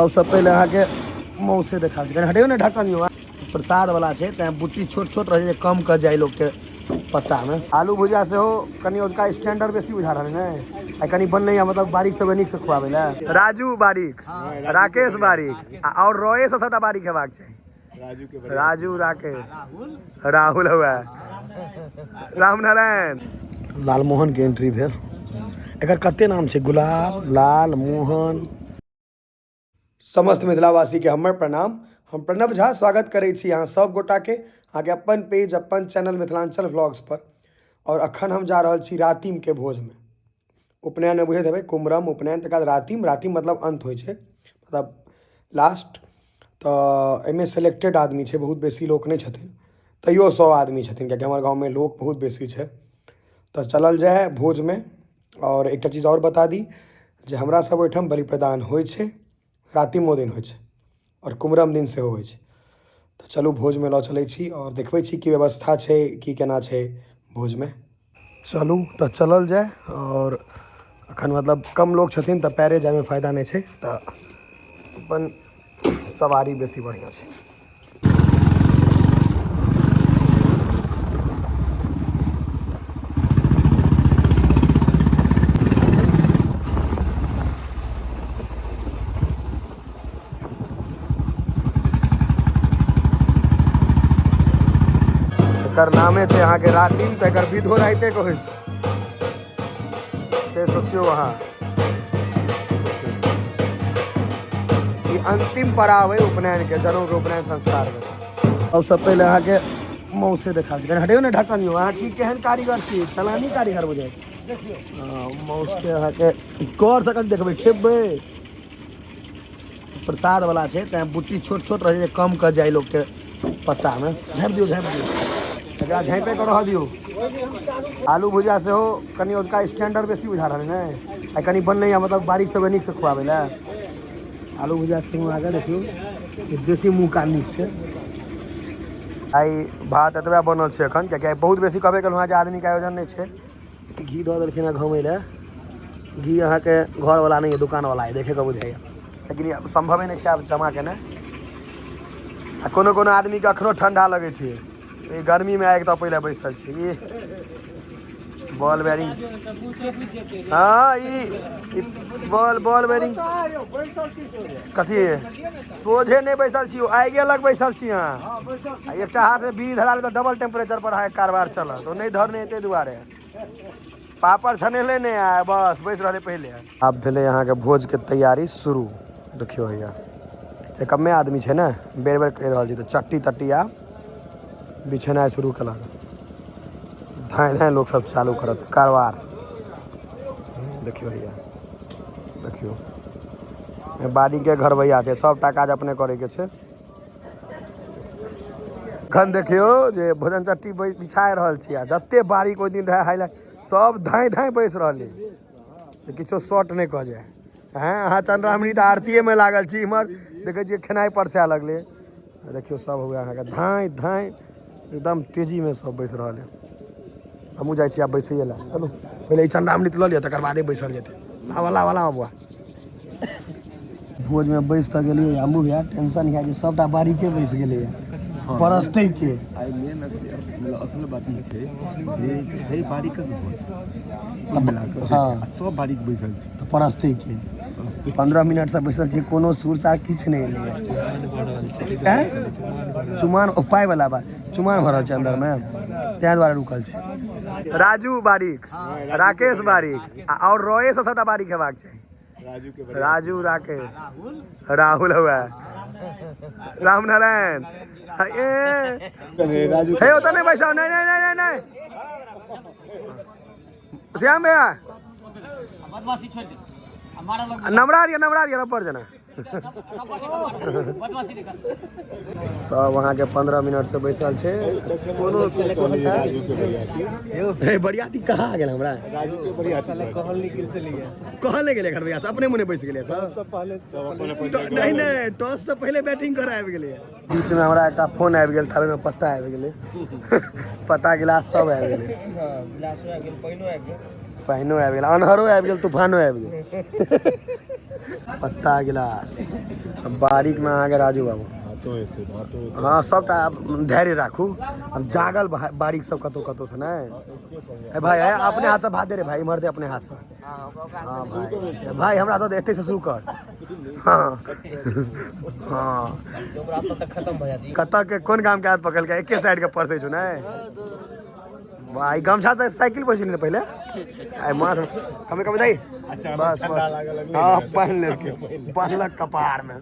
सबसँ पहिले अहाँके मौसे देखा दी। कनि हटैयौ ने ढक्कन यौ। प्रसाद वाला छै तैं बुट्टी छोट छोट रहै छै, कम कऽ जाय लोकके पत्तामे। आलू भुजिया सेहो कनि ओतुका स्टैंडर्ड बेसी बुझा रहल ने। आ कनि बनलैए मतलब बारीक सबके नीकसँ खुआबै लए। राजू बारीक, राकेश बारीक, आ आओर रॉये से सबटा बारीक हेबाक चाही। राजू, राकेश, राहुल हुआ, रामनारायण। लालमोहन के एंट्री भेल। एकर कते नाम छै? गुलाब, लाल मोहन। समस्त मिथिलावासीके हमर प्रणाम। हम प्रणव झा स्वागत करै छी अहाँ सब गोटाके अहाँके अपन पेज अपन चैनल मिथिलाञ्चल व्लॉग्स पर। और अखन हम जा रहल छी रातिमके भोजमे। उपनयनमे बुझैत हेबै कुमरम उपनयन, तकर बाद रातिम। रातिम मतलब अन्त होइ छै, मतलब लास्ट। तऽ एहिमे सेलेक्टेड आदमी छै, बहुत बेसी लोक नहि छथिन, तैयो 100 आदमी छथिन, कियाकि हमर गाँवमे लोक बहुत बेसी छै। तऽ चलल जाय भोजमे। आओर एकटा चीज आओर बता दी जे हमरा सब ओहिठाम बलि प्रदान होइ छै, रातिमो दिन होइ छै आओर कुमरम दिन सेहो होइ छै। तऽ चलू भोजमे लऽ चलै छी आओर देखबै छी की व्यवस्था छै, की केना छै भोजमे। चलू तऽ चलल जाय। आओर एखन मतलब कम लोक छथिन तऽ पैरे जायमे फायदा नहि छै, तऽ अपन सवारी बेसी बढ़िआँ छै। एकर नामे छै अहाँके रातिम, तऽ एकर विधो राइते के होइ छै, से सोचियौ अहाँ। ई अंतिम पड़ाव है उपनयन के, जनऊ के उपनयन संस्कार में। सबसँ पहिले अहाँके मौसे देखा दी। कनि हटैयौ ने ढक्कन यौ। अहाँ की केहन कारीगर छी? चलानी कारीगर बुझाइ। मौसके अहाँके कर सकत देखबै, खेबै। प्रसाद वाला छै तैं बुट्टी छोट छोट रहै छै, कम कऽ जाय लोकके पत्तामे। झाँपि दियौ, झाँपि दियौ, एकरा झाँपे कऽ रहऽ दियौ। आलू भुजिया सेहो कनि ओतुका स्टैंडर्ड बेसी बुझा रहल ने। आ कनि बनलैए मतलब बारीक सबके नीकसँ खुआबै लए। आलू भुजिया सेहो अहाँके देखियौ बेसी मुँह कान नीक छै। आइ भात एतबे बनल छै एखन, कियाकि आइ बहुत बेसी कहबे केलहुँ हँ जे आदमीके आयोजन नहि छै। घी दऽ देलखिन हँ घमै लए। घी अहाँके घरवला नहि यऽ, दोकानवला यऽ, देखे कऽ बुझाइए, लेकिन आब सम्भवे नहि छै आब जमा केनाइ। आ कोनो कोनो आदमीके अखनो ठंडा लगै छै, ई गर्मीमे आगि तऽ पहिले बैसल छै। ई बॉल बैरिंग, हँ, ई बॉल बॉल बैरिंग कथी सोझे नहि बैसल छी, आगे लग बैसल छी अहाँ। आ एकटा हाथमे बीड़ी धरा तऽ डबल टेम्परेचर पर अहाँके कारबार चलत। ओ नहि धरने ताहि दुआरे पापड़ छनेले नहि आय, बस बैस रहलै पहिले। आब भेलै अहाँके भोजके तैयारी शुरू। देखियौ भैया, कमे आदमी छै ने, बेर बेर कहि रहल छी। तऽ चट्टी तट्टी आब बिछेनाइ शुरू केलक। धाँय धाँय लोक सब चालू करत कारबार। देखियौ भैया, देखियौ बारीके घरबैया छै, सबटा काज अपने करैके छै। एखन देखियौ जे भोजन चट्टी बिछा रहल छी, आ जते बारीक ओहि दिन रहै हाईलाइट, सब धाँय धाँय बैस रहलै, किछो शॉर्ट नहि कऽ जाय। हैं अहाँ चन्द्रामृत आरतीएमे लागल छी, इम्हर देखै छियै खेनाइ परसै लगलै। देखियौ सब हुए अहाँके धाँय धाँय एकदम तेजीमे सब बैस रहल है। हमहूँ जाइ छी आब बैसैए लए। चलू पहिले ई चन्द्रामृत लऽ लिअ, तकर बादे बैसल जेतै। लाबऽ लाबऽ लाबऽ बौआ। भोजमे बैस तऽ गेलियै, हमहूँ भैया टेंशन यऽ जे सबटा बारीके बैस गेलैए, परसतै के? आइ मेन मतलब असल बात ई छै जे छै बारीकक भोज मिला कऽ हँ, सब बारीक बैसल छै, तऽ परसतै के? 15 मिनटसँ बैसल छी, कोनो सुर सार किछु नहि एलैए। चुमान उपाय वाला बात, चुमान भऽ रहल छै अन्दरमे, ताहि दुआरे रुकल छै। राजू बारीक, राकेश बारीक, आ आओर रॉये से सबटा बारीक हेबाक चाही। राजू, राकेश, राहुल हुआ, रामनारायण। ए हे ओतऽ नहि बैसाउ, नहीं नहीं नहीं नहीं नहीं, श्याम भैया नमरा दिया, नमरा दिया रबर जना। सब अहाँके 15 मिनट से बैसल छै। कोनो बरियाती कहाँ गेल? हमरा कहल नहि गेलै घर भैया, अपने मुने बैस गेलै सब। नहीं नहीं, टॉस से पहिले बैटिंग कर आबि गेलै। बीचमे हमरा एकटा फोन आबि गेल, ताबेमे पत्ता आबि गेलै, पत्ता गिलास सब आबि गेलै, पानिओ आबि गेल, अन्हरो आबि गेल, तूफानो आबि गेल। पत्ता गिलास बारीक में अहाँके राजू बाबू। हँ, सबटा धैर्य राखू। अब जागल बारीक सब कतौ कतौ से नहि। ए भाई, ए, अपने हाथ से भात दे रे भाई, इम्हर दे अपने हाथ से। हाँ भाई, भाई हमरा दऽ दे, एतै से शुरू कर। हाँ हाँ, कतऽ के कोन गाम के हाथ पकड़ के एके साइड के परसै छौ ने भाई? गमछा तऽ साइकिल पर छलै ने पहिले। आइ माथ कमे कमे दही। बस बस, हाँ, पहिन लेलकै, बन्हलक कपार में।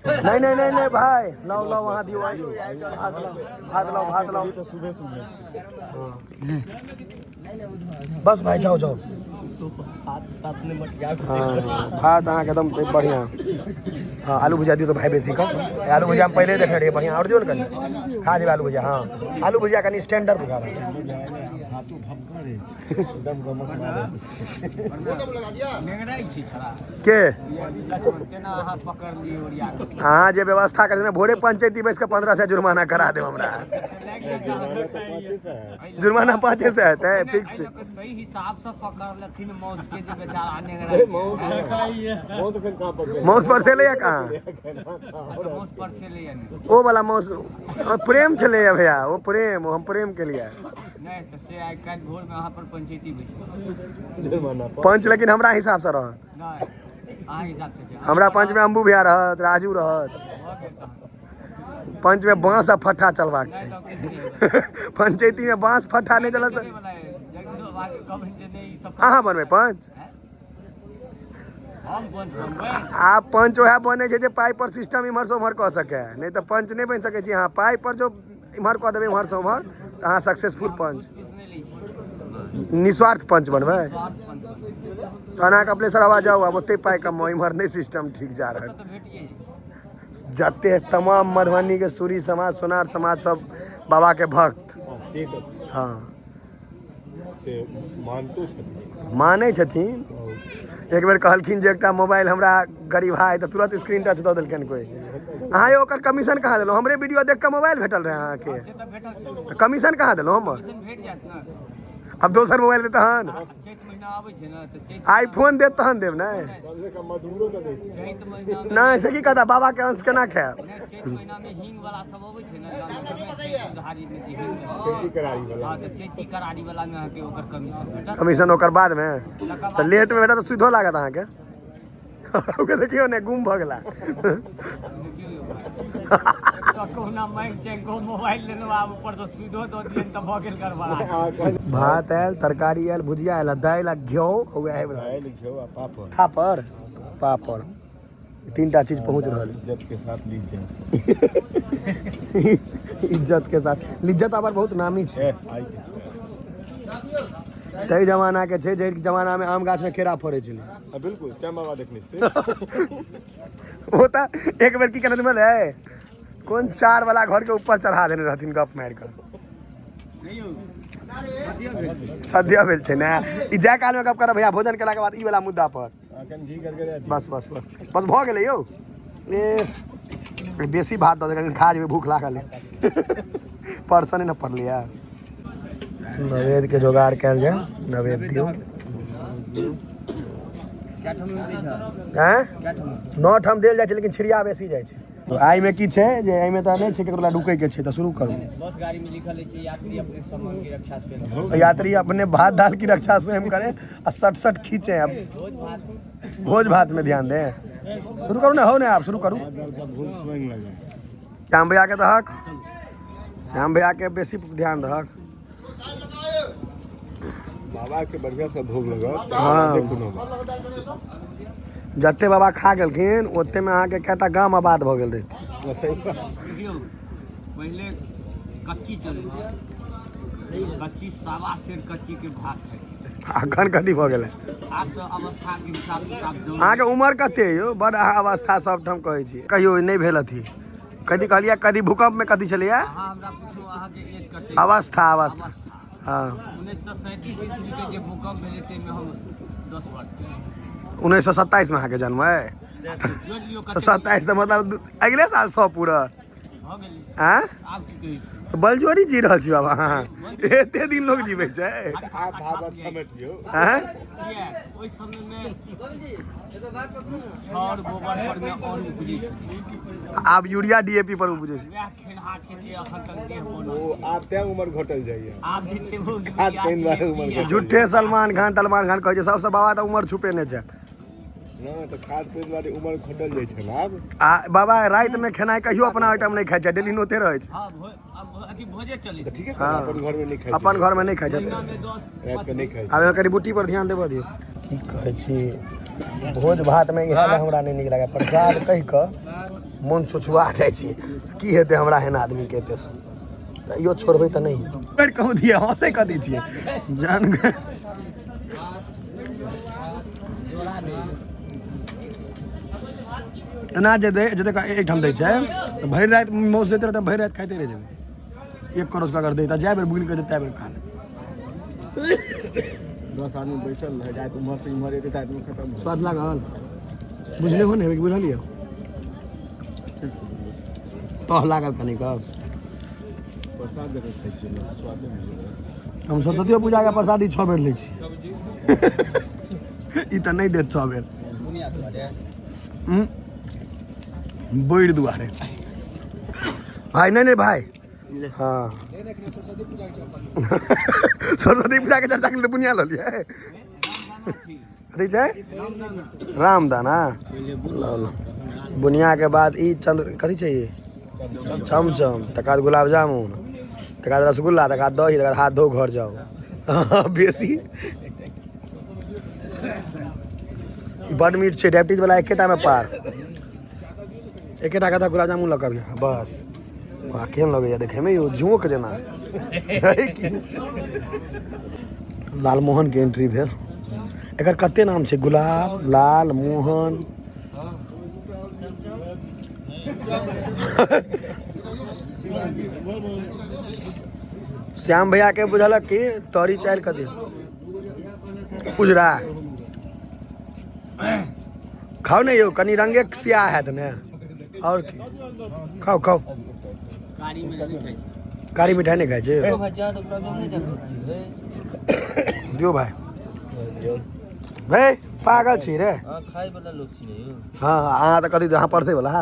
नहीं नहीं नहीं नहीं भाई, लाओ लाओ, वहाँ दियो भाई। भात लाओ, भात लाओ, भात लाओ। सुबह सुबह। बस भाई, जाओ जाओ। हाँ, भात अहाँके एकदम बढ़िआँ। हाँ, आलू भुजिया दियौ तऽ भाई बेसी कऽ। आलू भुजिया हम पहिले देखने रहियै, बढ़िआँ। आओर दियौ ने कनि, खा जेबै आलू भुजिया। हाँ, आलू भुजिया कनि स्टैंडर्ड बुझा रहल। एकदम गमक मारै। के अहाँ जे व्यवस्था करै, भोरे पंचायती बैस कऽ 1500 जुर्माना करा देब हमरा। जुर्माना तऽ 500 है। जुर्माना 500 हेतै फिक्स। हिसाब से पकड़लखिन मौस के जे बेचारा। मौस एखन कहाँ पकड़े? मौस पर से लैया कहाँ? मौस पर से लैया ने। ओ वाला मौस प्रेम छलैया भैया, ओ प्रेम, हम प्रेम केलियै। नहि तऽ से आइ काल्हि भोर मे अहाँ पर पंचायती बैसल। जुर्माना। पंच लेकिन हमरा हिसाबसँ रहत। नहि, अहाँ हिसाब से के? हमरा पंच में अम्बू भैया रहत, राजू रहत। भऽ गेल तहन। पंच में बांस आ फट्ठा चलबाक नहि छै। तऽ किछु नहि होत। पंचायती में बांस फट्ठा नहि चलत। चलै वला है। जगदीश बाबा के कहबनि जे नहि ई सब। अहाँ बनबै पंच? हैं? हम पंच बनबै? आब पंच वएह बनै छै जे पाइ पर सिस्टम इम्हर से उम्हर कऽ सकै, नहि तऽ पंच नहि बनि सकै छी। अहाँ पाइ पर जो इम्हर कऽ देबै, इम्हर से उम्हर, तऽ अहाँ सक्सेसफुल पंच। घूस तूस नहि लै छी। निस्वार्थ पंच बनबै। स्वार्थ पंच बनबै। तहन अहाँ कपिलेश्वर आवाज जाउ, आब ओते पाइ कमाउ, इम्हर नहि सिस्टम ठीक जा रहल। तऽ भेटिए जाइ छै। जते तमाम मधुबनी के सूरी समाज, सोनार समाज, सब बाबा के भक्त। हँ, से तऽ छै। से मानतो छथिन। मानै छथिन। एक बेर कहलखिन जे एकटा मोबाइल हमरा गरीब है, तऽ तुरंत स्क्रीन टच दऽ देलखिन कोइ। अहाँ यौ, ओकर कमीशन कहाँ देलहुँ? हमरे वीडियो देख कऽ मोबाइल भेटल रहै अहाँके। से तऽ भेटल छै। तऽ कमीशन कहाँ देलहुँ हमर? कमीशन भेट जायत ने। आब दोसर मोबाइल देत तहन। चैत महीना आबै छै ने तऽ चैत आईफोन देत तहन देब ने। कम से कम मधुरो तऽ दै छै। चैत महीना मे नहि, से की कहता? बाबा के अंश केना खायब? नहि, चैत महीना मे हींग वाला सब अबै छै ने गाम मे, चैत उधारी मे जे हींग। चैती करारी वाला। हँ, तऽ चैती करारी वाला मे अहाँके ओकर कमीशन भेटत। कमीशन ओकर बाद मे। तकर तऽ बाद। लेट मे भेटत तऽ सुधो लागत अहाँके। ओके, देखियौ ने, गुम भऽ गेला। देखियौ यौ भाई, तऽ कहुना मांगि चांगि कऽ मोबाइल लेलहुँ, आब ऊपर सँ सुदो दऽ दियनि तऽ भऽ गेल गड़बड़ा। भात आयल, तरकारी आयल, भुजिया आयल, आ दालि आ घिउ उएह आबि रहल। दालि, घिउ आ पापड़। थापर पापड़, तीनटा चीज पहुँच रहल। इज्जत के साथ लीजिए। इज्जत के साथ लिज्जत आबर बहुत नामी छै। ए आइ के छै। ताहि जमाना के छै, जाहि जमाना में आम गाछ में केरा फड़ै छलै। आ बिल्कुल, श्याम बाबा देखने छियै। ओ तऽ एक बेर की केने बुझल, कोन चार वाला घर के ऊपर चढ़ा देने रहथिन गप मारि कऽ। नहि यौ, सदियो भेल छै। सद्य भेल छै ने। ई जाय काल में गप करब भैया, भोजन केलाके बाद ई वाला मुद्दा पर। एखन घी गड़गड़ाय। बस बस बस बस, भऽ गेलै यौ। ए, बेसी भात दऽ दे, कनि खा जेबै, भूख लागल है। परसने ने पड़लै। नवेद के जोगाड़ कयल जाय। नवेद दियौ। कए ठाम दै छै? आँय? कए ठाम? 9 ठाम देल जाइ छै, लेकिन छिड़िया बेसी जाइ छै। एहिमे की छै जे एहिमे तऽ नहि छै केकरो लए रुकै के छै, तऽ शुरू करू। बस गाड़ी में लिखल छै, यात्री अपने सामान की रक्षा स्वयं। यात्री अपने भात दाल की रक्षा स्वयं करे आ सट सट खींचे अब। भोज भात। भोज भात में ध्यान दे। शुरू करू ने, हो ने, आप शुरू करू। दाल का भोग स्वयं लगाए। श्याम भैया के दहक, श्याम भैया के बेसी ध्यान दहक। बाबा के बढ़िया से भोग लगाओ। देखू ने। जते बाबा खा गेलखिन, ओते में अहाँके कएटा गाम आबाद भऽ गेल रहै। सही बात। देखियौ, पहिले कच्ची चलै छै, कच्ची 1.25 सेर कच्ची के भात खाइ। अखन कथी भऽ गेलै? आब तऽ अवस्था के हिसाब किताब जरूर। अहाँके उमर कते यौ? बड़ अहाँ अवस्था सबठाम कहै छी। कहियो नहि भेल अथी, कथी कहलियै, कथी भूकंप में कथी छलैया? अहाँ हमरा पूछू, अहाँके एज कते? अवस्था, अवस्था। अवस्था। 1937 ईस्वी के जे भूकंप भेलै, ताहिमे हम 10 वर्ष के। 1927 में अहाँके जन्म अइ? जोड़ि लियौ तऽ कते। 27 तऽ मतलब अगिले साल 100 पूरा। भऽ गेलै। आँ। आब की कहै छी? बलजोरी जी रहल छी बाबा अहाँ, एते दिन लोक जीबै छै। आब भाबर समेट लियौ। आँ। किया ओहि समय मे छाउर गोबर पर मे अन्न उपजै छलै। आब यूरिया डीएपी पर उपजै छै। वएह खेनहा खेते अखन तक देह बनल ओ छै। आब तें उमर घटल जाइए। आब जे छै ओ खाद पानि दुआरे उमर घटल। झूठे सलमान खान तलमान खान कहै छै सबसँ बाबा तऽ उमर छुपेने छै। नहि तऽ खाद पानि दुआरे उमर घटल जाइ छै ने आब। आ बाबा रातिमे खेनाइ कहियो अपना ओहिठाम नहि खाइ छै, डेली नोते रहै छै। हँ, अथी भोजे चलै तऽ छै। ठीके हाँ। छै, अपन घरमे नहि खाइ छै। अपन घरमे नहि खाइ छै। महीना मे 10 रातिके नहि खाइ छै। आब एहिमे कनि बुट्टी पर ध्यान देबऽ दियौ। की कहै छी, भोज भातमे इएह लए हमरा नहि नीक लागै, प्रसाद कहि कऽ मोन छुछुआ जाइ छै। की हेतै हमरा एहन आदमीके एतेसँ? इहो छोड़बै तऽ नहि फेर कहू दियै, हँसै कथी छियै जान। एना जे दै जतेक एकठाम दै छै तऽ भरि राति मौस दैत रहतै, भरि राति खाइते रहि जेबै। एक करोड़ अगर दै तऽ जाए बेर बुलि कऽ तै बेर खा ले। 10 आदमी बैसल रहै जाइत, उम्हर से इम्हर एतै तऽ आदमी खतम भऽ स्वाद लागल? बुझले हो ने, बुझलियै तह लागल कनिक। प्रसाद जकाँ खाइ छियै ने, स्वाद नहि बुझै। हम सरस्वतियो पूजाके प्रसादी 6 बेर लै छी, ई तऽ नहि देत 6 बेर। बोरि दुआरे भाय। नहि नहि भाय, हाँ, सरस्वती पूजाके चर्चा के लिए बुनिया लऽ लियै। कथी छै? रामदाना लऽ लो। बुनियाके बाद ई चंद्र कथी छै? ई चमचम, तकर बाद गुलाब जामुन, तकर बाद रसगुल्ला, तकर बाद दही, तकर बाद हाथ धो घर जाओ। बेसी ई बड मीठ छै, डायबिटीज वाला एकेटा मे पार। एकेटा कथा गुलाब जामुन लऽ कऽ अबियौ बस। वाह, केहन लगैया देखैमे यौ, जोंक जेना है की? लालमोहन के एंट्री भेल। एकर कते नाम छै? गुलाब, लाल मोहन। श्याम भैया के बुझलक कि तरी चालि कऽ दियौ। उजरा खाउ ने यौ, कनि रंगे सियाह हैत ने। आओर की, खाउ खाउ। कारी मे नहि खाइ छै। कारी मिठाई नहि खाइ छै। दियौ भाय। भाय पागल छी रे। खाइ वाला लोक छी ने यौ। हाँ, अहाँ तऽ कथी अहाँ परसै वाला।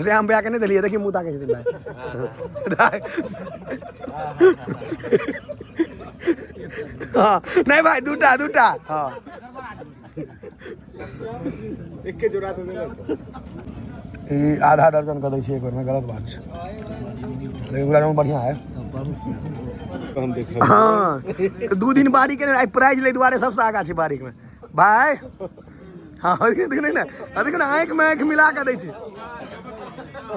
श्याम भैया के नहि देलियै, देखी मुँह ताकै छथिन भाय। हाँ नहि भाय, दूटा दूटा। हाँ। एके जोड़ा तऽ देलक। ई आधा दर्जन कऽ दै छियै एक बेरमे, गलत बात छै, लेकिन गुलाब जामुन बढ़िआँ है। हम देखब। हाँ, 2 दिन बारीक ने, आइ प्राइज लै दुआरे सबसँ आगाँ छै बारीकमे भाय। हाँ, देखियौ ने, देखियौ ने, आँखिमे आँखि मिला कऽ दै छै।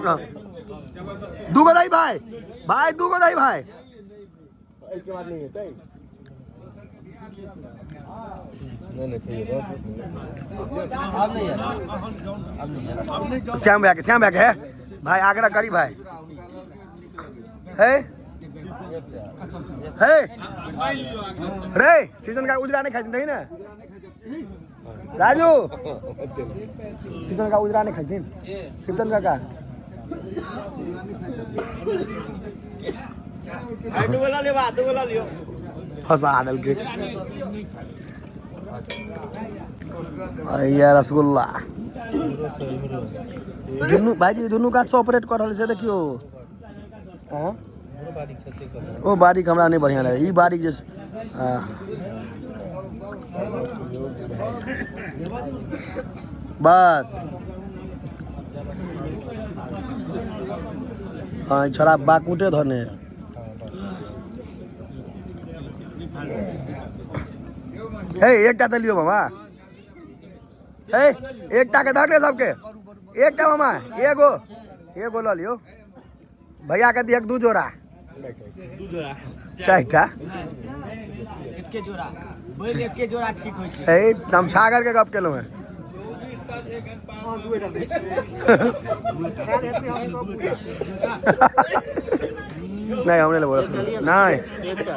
हाँ। दूगो दही भाय, भाय दूगो दही भाय। एहिके बाद नहि हेतै। नहि नहि छैहे बाप। आब नहि यार, आब नहि यार। श्याम भैया के, श्याम भैया के है भाई, आग्रह करी भाई। है है रे सीजन का उजरा नहीं खाई नहीं ना राजू, सीजन का उजरा नहीं खाई सीजन का का फंसा देलकै। ये रसगुल्ला दुनू भाईजी दुनू कात से ऑपरेट कर रहल छै, देखियौ। हाँ? ओ बारीक हमरा नहि बढ़िआँ लगै, ई बारीक जे हाँ। बस हाँ, ई छोड़ा बाकुटे धने हे। एकटा तऽ लियौ मामा, हे एकटा के धक ने सबके, एकटा मामा, एगो एगो लऽ लियौ। भैया के दियक 2 जोड़ा, 4टा। एके जोड़ा बैल, एके जोड़ा ठीक होइ छै। हे, हम छागर के गप केलहुँ हेँ। नहीं, हम नहीं लेबो रसगुल्ला नहीं। एकटा।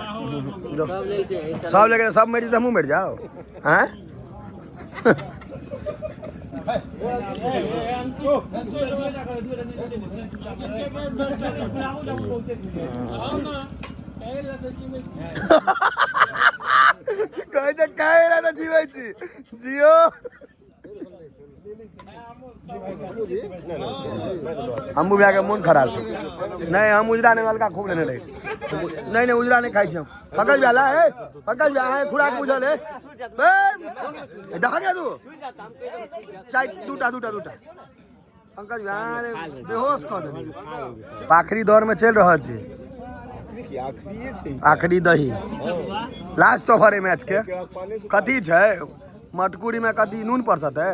लो। सब लेलकै एकटा। सब लेके सब मरि, हमहूँ मरि जाओ। हाँ, कहै छै कहै लए तऽ जीबै छी जियो। अम्बू भैया के मोन खराब छै। नहीं हम उजरा नहीं, ललका खूब लेने रही। नहीं नहीं उजरा नहीं खाइ छी हम। पंकज भैया ला, ए पंकज भैया अहाँ खुराक बुझल है। ए दहा गया तू चाय दूटा दूटा दूटा। पंकज भैया अरे बेहोश कऽ देली। आखिरी दौर में चलि रहल छै। आखिरी दही लास्ट ओवर है मैच के। कथी छै मटकुरी में? कथी नून पड़तै?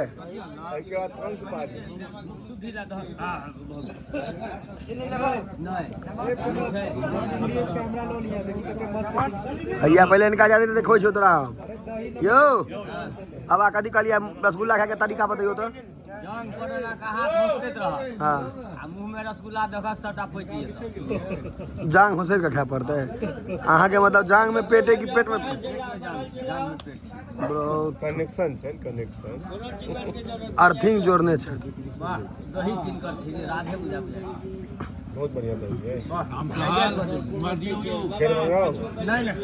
भैया पहले इनका ज्यादा देखो छौ तोरा हम। यौ अब आ कथी कहलियै रसगुल्ला खाय के तरीका बतैयौ तऽ। जान पड़ेला का हाथ घुसतैत रह। हाँ। आ मुंह में रसगुल्ला देखक सबटा पचि जेतौ। जांग घुसैर के खाय पड़तै अहाँके? मतलब जांग में पेट है कि पेट में? जान में पेट। बहुत कनेक्शन छै, कनेक्शन। अर्थिंग जोड़ने छै। वाह, दही किनकर छी रे, राधे बुझा बुझा। बहुत बढ़िया दही है। वाह। फेर मंगाओ। नहीं नहीं।